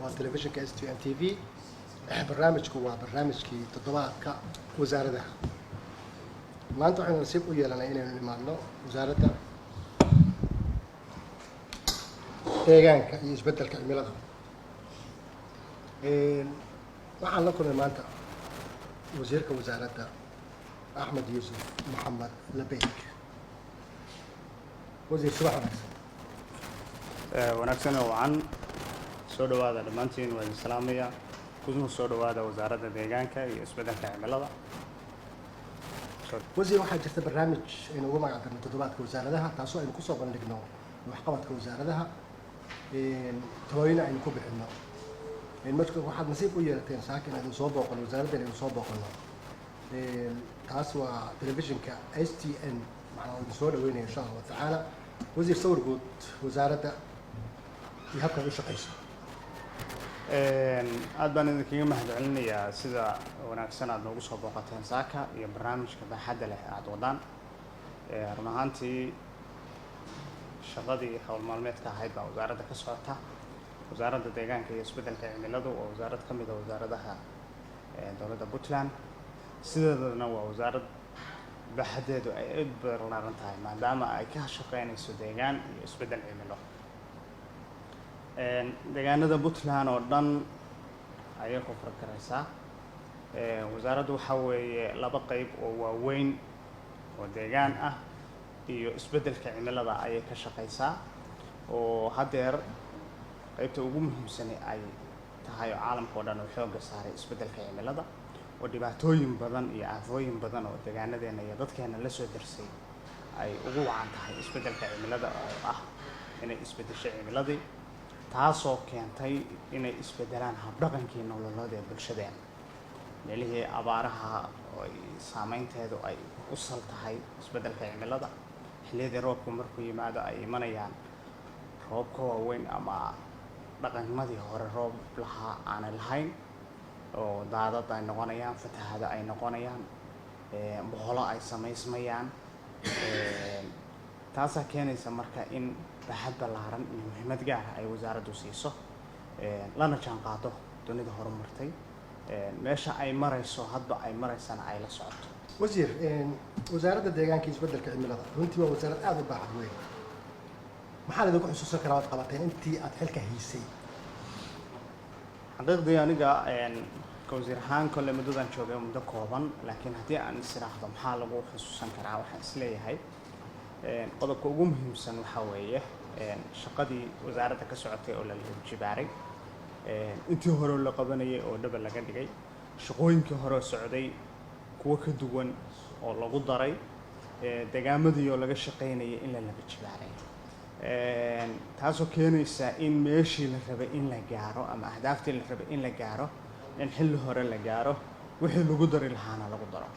Waa telefishinka STN TV. Barnaamijku waa barnaamijkii toddobaadka wasaaradaha. Maanta waxaynu nasiib u yeelanay inaynu imaadno Wasaaradda Deegaanka iyo Isbeddelka Cimilada. Waxaan la kulmay maanta wasiirka wasaaradda, Axmed Yuusuf Maxamed Labeyk. Wasiir, subax wanaagsan. Wanaagsan oo wacan. Soo dhowaada dhammaantiin, waa idin salaamaya. Kuna soo dhowaada Wasaaradda Deegaanka iyo Isbeddelka Cimilada. Wasiir, waxaa jirta barnaamij aynu ugu magac darno toddobaadka wasaaradaha, taasoo aynu kusoo bandhigno waxqabadka wasaaradaha, talooyin aynu ku bixino. Marka waxaad nasiib u yeelateen saaka in aynu soo booqano wasaaradda, in aynu soo booqano. Taas waa telefishinka STN waxaan idin soo dhaweynaya, insha Allahu tacaala. Wasiir, sawir guud wasaaradda iyo habka ay u shaqeyso. Aad baan idinkaga mahad celinayaa sida wanaagsan aad noogu soo booqateen saaka iyo barnaamijka baaxadda leh aada wadaan. Run ahaantii, shaqadii howl maalmeedka ahayd baa wasaaradda ka socota. Wasaaradda Deegaanka iyo Isbeddelka Cimiladu waa wasaarad ka mid a wasaaradaha dowladda Puntland. Sideedana waa wasaarad baaxaddeedu ay aad ballaaran tahay, maadaama ay ka shaqeynayso deegaan iyo isbeddel cimilo. Deegaanada Puntland oo dhan ayay ku farkaraysaa. Wasaaraddu waxaa weeye laba qeyb oo waaweyn oo deegaan ah iyo isbeddelka cimilada ayay ka shaqeysaa, oo haddeer qeybta ugu muhiimsani ay tahay oo caalamka oo dhan uu xoogga saaray isbeddelka cimilada, oo dhibaatooyin badan iyo aafooyin badan oo deegaanadeena iyo dadkeena la soo darsay ay ugu wacan tahay isbeddelka cimilada, oo ah inay isbeddeshay cimiladii, taasoo keentay inay isbedelaan habdhaqankii nololeed ee bulshadeena. Meelihii abaaraha oo ay saameynteedu ay u sal tahay isbeddelka cimilada, xilliyadii roobku markuu yimaado ay imanayaan roobka waaweyn ama dhaqamadii hore roob lahaa aanay lahayn, oo daadad ay noqonayaan, fatahaado ay noqonayaan, boholo ay samaysmayaan. Taasaa keenaysa marka in baaxad ballaaran iyo muhiimad gaara ay wasaaraddu siiso, lana jaan qaado dunida horumartay meesha ay marayso, hadba ay maraysana ay la socoto. Wasiir, Wasaaradda Deegaanka iyo Isbeddelka Cimilada runtii waa wasaarad aada u baaxad weyn. Maxaa la idinku xusuusan karaa waad qabateen intii aad xilka haysay? Xaqiiqdii, aniga ka wasiir ahaan kolle muddadan joogay muddo kooban, laakiin haddii aan is iraahdo maxaa lagu xusuusan karaa, waxaan isleeyahay qodobka ugu muhiimsan waxaa weeye shaqadii wasaaradda ka socotay oo la jibaaray, intii hore la qabanayay oo dhaba laga dhigay, shaqooyinkii hore socday kuwo ka duwan oo lagu daray, degaamadii oo laga shaqaynayay in la laba jibaaray, taasoo keenaysa in meeshii la rabay in la gaaro ama ahdaaftii la rabay in la gaaro in xilli hore la gaaro, wixii lagu dari lahaana lagu daro.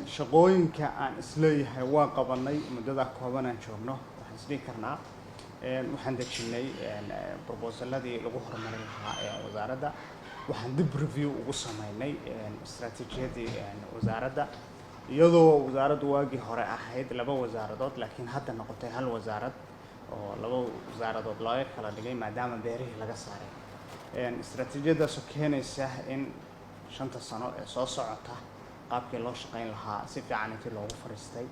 Shaqooyinka aan isleeyahay waa qabanay muddadaa kooban aan joogno, waxaan isdhihi karnaa waxaan dejinay proposaladii lagu horumarin lahaa ee wasaaradda. Waxaan dib review ugu sameynay istaraatiijiyadii wasaaradda, iyadoo wasaaraddu waagii hore ahayd laba wasaaradood, laakiin hadda noqotay hal wasaarad oo laba wasaaradood looga kala dhigay maadaama beerihii laga saaray. Istaraatiijiyadaasoo keenaysa in 5ta sano ee soo socota qaabkii loo shaqayn lahaa si fiican intii loogu fariistay,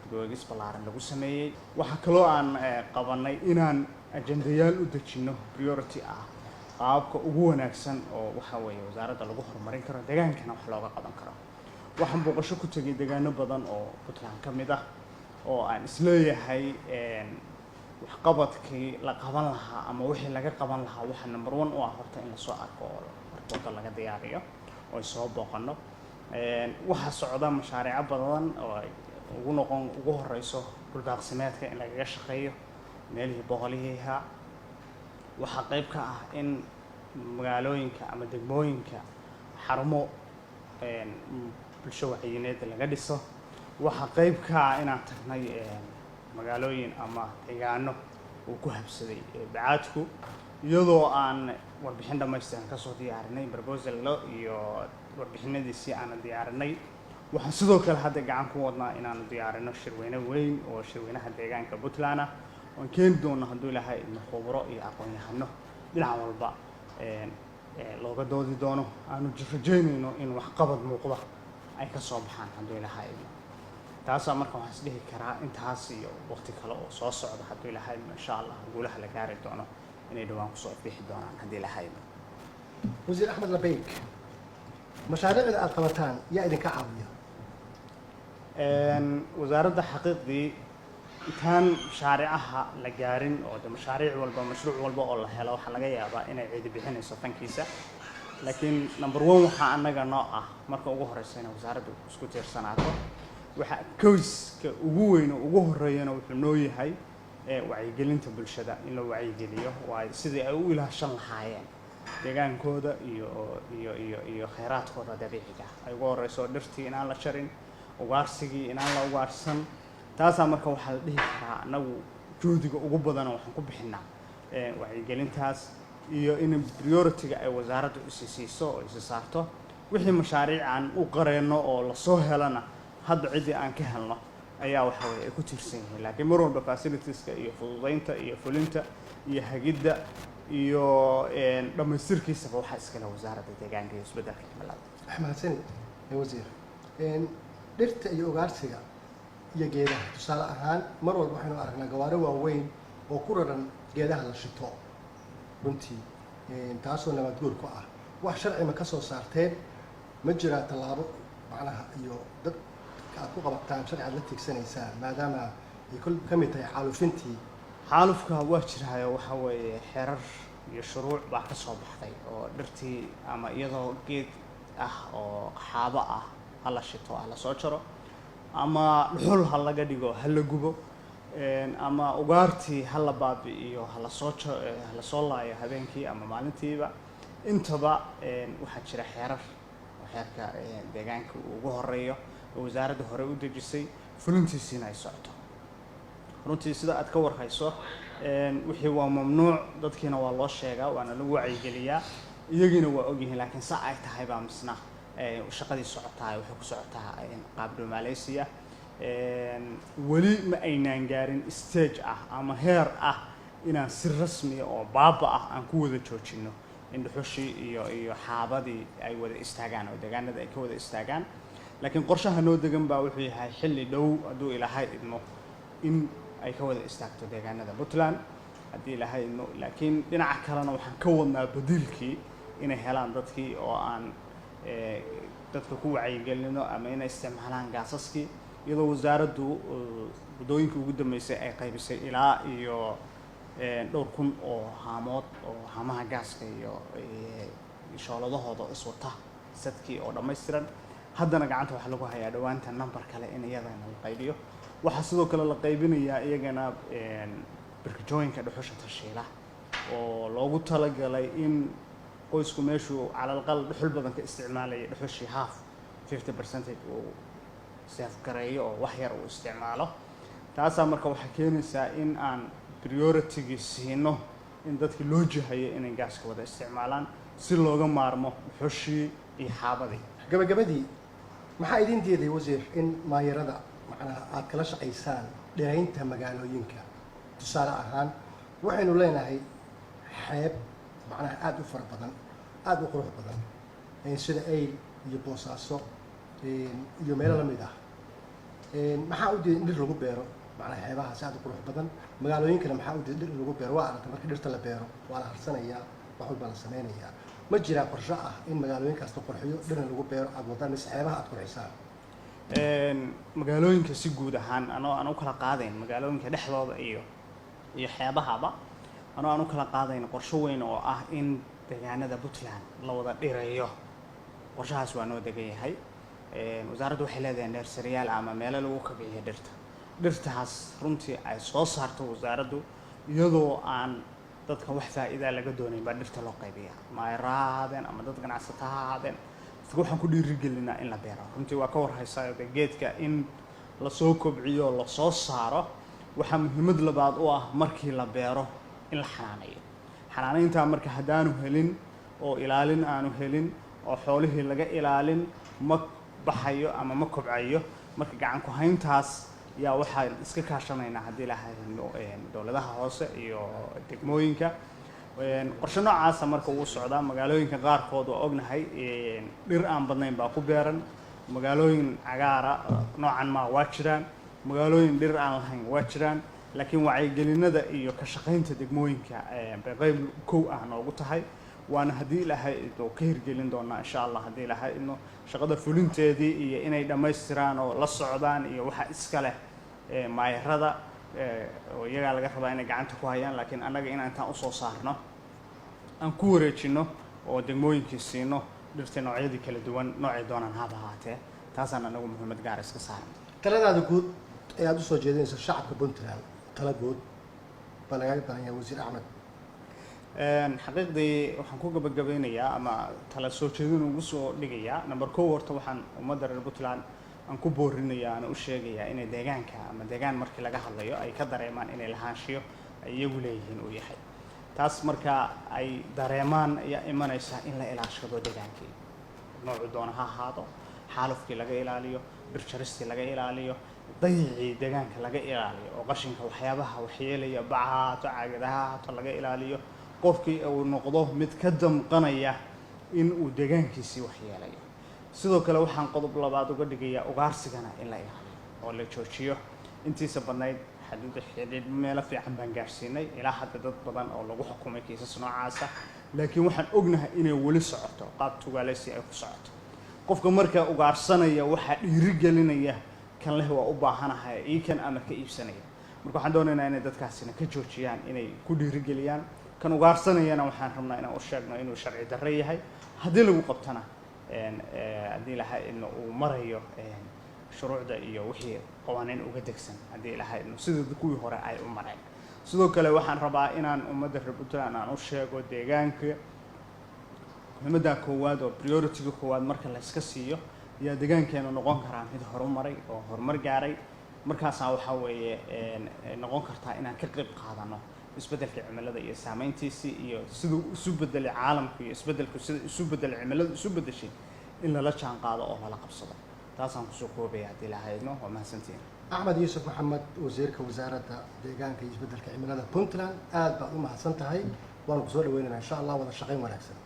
dib u eegis ballaaran lagu sameeyey. Waxaa kaloo aan qabanay inaan ajendayaal u dejinno priority ah, qaababka ugu wanaagsan oo waxa weeye wasaaradda lagu horumarin karo, deegaankana wax looga qaban karo. Waxaan booqasho ku tegay deegaano badan oo Puntland ka mid ah, oo aan isleeyahay waxqabadkii la qaban lahaa ama wixii laga qaban lahaa waxa number one u ah horta in lasoo arko oo report laga diyaariyo oo ay soo booqano. Waxaa socda mashaariico badan oo ay ugu noqon ugu horeyso dhuldaaqsimeedka in lagaga shaqeeyo meelihii boqolihiiha. Waxaa qayb ka ah in magaalooyinka ama degmooyinka xarumo bulsho wacyineed laga dhiso. Waxaa qayb ka ah inaan tagnay magaalooyin ama deegaano uu ku habsaday bacaadku, iyadoo aan warbixin dhammaystiran kasoo diyaarinay, proposalo iyo warbixinadiisii aana diyaarinay. Waxaan sidoo kale hadda gacan ku wadnaa inaanu diyaarino shirweyne weyn oo shirweynaha deegaanka Puntland ah, oon keeni doono, hadduu Ilaahay idmo, khubro iyo aqoon-yahano. Dhinac walba looga doodi doono, aanu rajeynayno in waxqabad muuqda ay ka soo baxaan hadduu Ilaahay idmo. Taasaa marka waxaan is dhihi karaa intaas iyo waqti kale oo soo socda, hadduu Ilaahay idmo, insha Allah guulaha la gaari doono inay dhawaan kusoo bixi doonaan haddii Ilaahay idmo. Wasiir Axmed Labeyk, mashaariicda aad qabataan yaa idinka caawiya? Wasaaradda xaqiiqdii intaan mashaaricaha la gaarin oo de mashaariic walba, mashruuc walba oo la helo, waxaa laga yaabaa inay cidi bixinayso fankiisa, laakiin number one waxaa annaga noo ah marka ugu horeysa inay wasaaraddu isku tiirsanaato. Waxa kowska ugu weyn oo ugu horeeyana wuxuu noo yahay wacyigelinta bulshada, in la wacyigeliyo waayo sidii ay u ilaashan lahaayeen deegaankooda iyo kheyraadkooda dabiiciga ah, ay ugu horeyso dhirtii inaan la jarin, ugaarsigii inaan la ugaarsan. Taasaa marka waxaa la dhihi karaa annagu juhdiga ugu badana waxaan ku bixinaa wacyigelintaas iyo in priority-ga ay wasaaraddu isi siiso oo isi saarto. Wixii mashaariic aan u qareenno oo lasoo helana, hadda ciddii aan ka helno ayaa waxa weye ay ku tiirsan yihiin, laakiin mar walba facilitieska iyo fududeynta iyo fulinta iyo hagidda iyo dhammaystirkiisaba waxaa iskale Wasaaradda Deegaanka iyo Isbeddelka Cimilada. Mahadsanid, wasiir. Dhirta iyo ugaarsiga iyo geedaha, tusaale ahaan, mar walba waxaynu aragnaa gawaari waaweyn oo ku raran geedaha la shito runtii, taasoo nabaad guur ku ah. Wax sharci ma ka soo saarteen? Ma jiraa tallaabo macnaha iyo dad aad ku qabataan, sharci aad la tiigsanaysaan, maadaama ay kol ka mid tahay xaalufintii? Xaalufka waa jiraayo, waxa weeye xerar iyo shuruuc baa ka soo baxday oo dhirtii ama iyadoo geed ah oo xaabo ah ha la shito, ha la soo jaro, ama dhuxul ha laga dhigo, ha la gubo, ama ugaartii ha la baabi'iyo, ha la soo laayo habeenkii ama maalintiiba. Intaba waxaa jira xeerar oo xeerka deegaanka uu ugu horeeyo oo wasaaradda hore u dejisay, fulintiisiina ay socoto. Runtii sida aad ka warhayso, wixii waa mamnuuc, dadkiina waa loo sheegaa, waana lagu wacyigeliyaa, iyagiina waa ogyihiin, laakiin sa ay tahay baa misna shaqadii socotaa, waxay ku socotaa qaab dhumaaleysiya. Weli ma aynaan gaarin stage ah ama heer ah inaan si rasmiya oo baaba ah aan ku wada joojino in dhuxushii iyo xaabadii ay wada istaagaan oo deegaanada ay ka wada istaagaan, laakiin qorshaha noo degan baa wuxuu yahay xilli dhow, hadduu Ilaahay idmo, in ay ka wada istaagto deegaanada Puntland, haddii Ilaahay idmo. Laakiin dhinaca kalena waxaan ka wadnaa badiilkii inay helaan dadkii oo aan dadka ku wacyigelino ama inay isticmaalaan gaasaskii, iyadoo wasaaraddu muddooyinkii ugu dambeysay ay qaybisay ilaa iyo dhowr kun oo haamood oo haamaha gaaska iyo shooladahooda iswata, sadkii oo dhammaystiran. Haddana gacanta waxaa lagu hayaa dhowaanta number kale in iyadana la qaybiyo. Waxaa sidoo kale la qaybinayaa iyagana birkajooyinka dhuxusha tashiila oo loogu talagalay in qoysku meeshuu calalqal dhuxul badan ka isticmaalaya dhuxushii half, 50% uu save gareeyo oo wax yar uu isticmaalo. Taasaa marka waxay keenaysaa in aan priority-gii siino in dadkii loo jihayo inay gaaska wada isticmaalaan si looga maarmo dhuxushii iyo xaabadii. Gabagabadii, maxaa idin diiday, wasiir, in maayarada macnaha aad kala shaqaysaan dhiraynta magaalooyinka? Tusaale ahaan, waxaynu leenahay xeeb macnaha aada u fara badan, aada u qurux badan, sida Eyl iyo Boosaaso iyo meelo la mid ah. Maxaa u diiday in dhir lagu beero macnaha xeebahaas aada u qurux badan? Magaalooyinkana maxaa u diiday dhir in lagu beero? Waa aragtay, marka dhirta la beero waa la harsanayaa, wax walbaa la sameynayaa. Ma jiraa qorshe ah in magaalooyinkaas la qurxiyo, dhirna lagu beero, aada wadaan, mise xeebaha aada qurxisaan? Magaalooyinka si guud ahaan, anoo aan u kala qaadayn magaalooyinka dhexdooda iyo xeebahaba, anoo aan u kala qaadayn, qorsho weyn oo ah in deegaanada Puntland la wada dhirayo, qorshahaas waa noo degan yahay. Wasaaraddu waxay leedahay nurseryyaal ama meelo lagu kobciyo dhirta. Dhirtaas runtii ay soo saarto wasaaraddu iyadoo aan dadka wax faa'iidaa laga doonayn baa dhirta loo qaybiya, ama ay ha ahaadeen ama dad ganacsata ha ahaadeen. Dadka waxaan ku dhiirigelinaa in la beero. Runtii waa ka warhaysaa de geedka in lasoo kobciyo, lasoo saaro. Waxaa muhiimad labaad u ah markii la beero in la xanaaneeyo. Xanaaneyntaa marka haddaanu helin oo ilaalin aanu helin oo xoolihii laga ilaalin, ma baxayo ama ma kobcayo. Marka gacan ku hayntaas yaa waxaan iska kaashanaynaa, haddii Ilaahay, dowladaha hoose iyo degmooyinka. Qorshe noocaasa marka wuu socdaa. Magaalooyinka qaarkood waa ognahay dhir aan badnayn baa ku beeran, magaalooyin cagaara noocan maa waa jiraan, magaalooyin dhir aan lahayn waa jiraan, laakiin wacyigelinada iyo ka shaqaynta degmooyinka bay qayb kow ah noogu tahay. Waana haddii Ilaahay idmo ka hirgelin doonaa, insha Allah. Haddii Ilaahay idmo, shaqada fulinteedii iyo inay dhammaystiraan oo la socdaan iyo waxa iska leh maayarada oo iyagaa laga rabaa inay gacanta ku hayaan, laakiin annaga inaan intaan usoo saarno aan ku wareejino oo degmooyinkii siino dhirta noocyadii kala duwan, noocay doonaan haba ahaatee, taasaan anagu muhiimad gaar iska saaran. Taladaada guud ee aada usoo jeedinayso shacabka Puntland, tala guud baa lagaaga baahan yahay, Wasiir Axmed. Xaqiiqdii waxaan ku gabagabeynayaa ama tala soo jeedin ugu soo dhigayaa, number kow, horta waxaan ummadda reer Puntland aan ku boorinayaa, aan u sheegayaa inay deegaanka ama deegaan markii laga hadlayo ay ka dareemaan inay lahaanshiyo ay iyagu leeyihiin uu yahay. Taas marka ay dareemaan ayaa imanaysa in la ilaashado deegaankii, noocu doona ha ahaado, xaalufkii laga ilaaliyo, dhir jaristii laga ilaaliyo, dayicii deegaanka laga ilaaliyo, oo qashinka, waxyaabaha waxyeelaya, baca ha ahaato, caagadaha ha ahaato, laga ilaaliyo. Qofkii uu noqdo mid ka damqanaya in uu deegaankiisii waxyeelayo. Sidoo kale waxaan qodob labaad uga dhigayaa ugaarsigana in la ilaaliyo oo la joojiyo intiisa badnayd. Xaduuda xidhiidh meelo fiican baan gaarsiinay, ilaa hadda dad badan oo lagu xukumay kiisas noocaasa, laakiin waxaan ognahay inay weli socoto, qaab tugaaleysi ay ku socoto. Qofka marka ugaarsanaya waxaa dhiirigelinaya kan leh waa u baahanahay ii kan ama ka iibsanaya. Marka waxaan doonaynaa inay dadkaasina ka joojiyaan, inay ku dhiirigeliyaan. Kan ugaarsanayana waxaan rabnaa inaan u sheegno inuu sharci darro yahay, haddii lagu qabtana haddii Ilahay idmo uu marayo shuruucda iyo wixii qawaaniin uga degsan, haddii Ilahay idmo, sidii kuwii hore ay u mareen. Sidoo kale waxaan rabaa inaan ummadda reer Puntland aan u sheego deegaanka muhiimadda koowaad oo priority-ga koowaad marka la iska siiyo ayaa deegaankeenu noqon karaa mid horumaray oo horumar gaaray. Markaasaa waxaa weeye noqon kartaa inaan ka qayb qaadano isbeddelka cimilada iyo saameyntiisii iyo siduu isu bedelay caalamku iyo isbeddelku sida isu bedelay, cimiladu isu bedeshay, in lala jaan qaado oo lala qabsado. Taasaan kusoo koobaya haddii Ilaahay idmo. Waa mahadsantihiin. Axmed Yuusuf Maxamed, wasiirka wasaaradda deegaanka iyo isbeddelka cimilada Puntland, aad baad u mahadsan tahay, waanu kusoo dhaweynayna, insha Allah, wada shaqayn wanaagsan.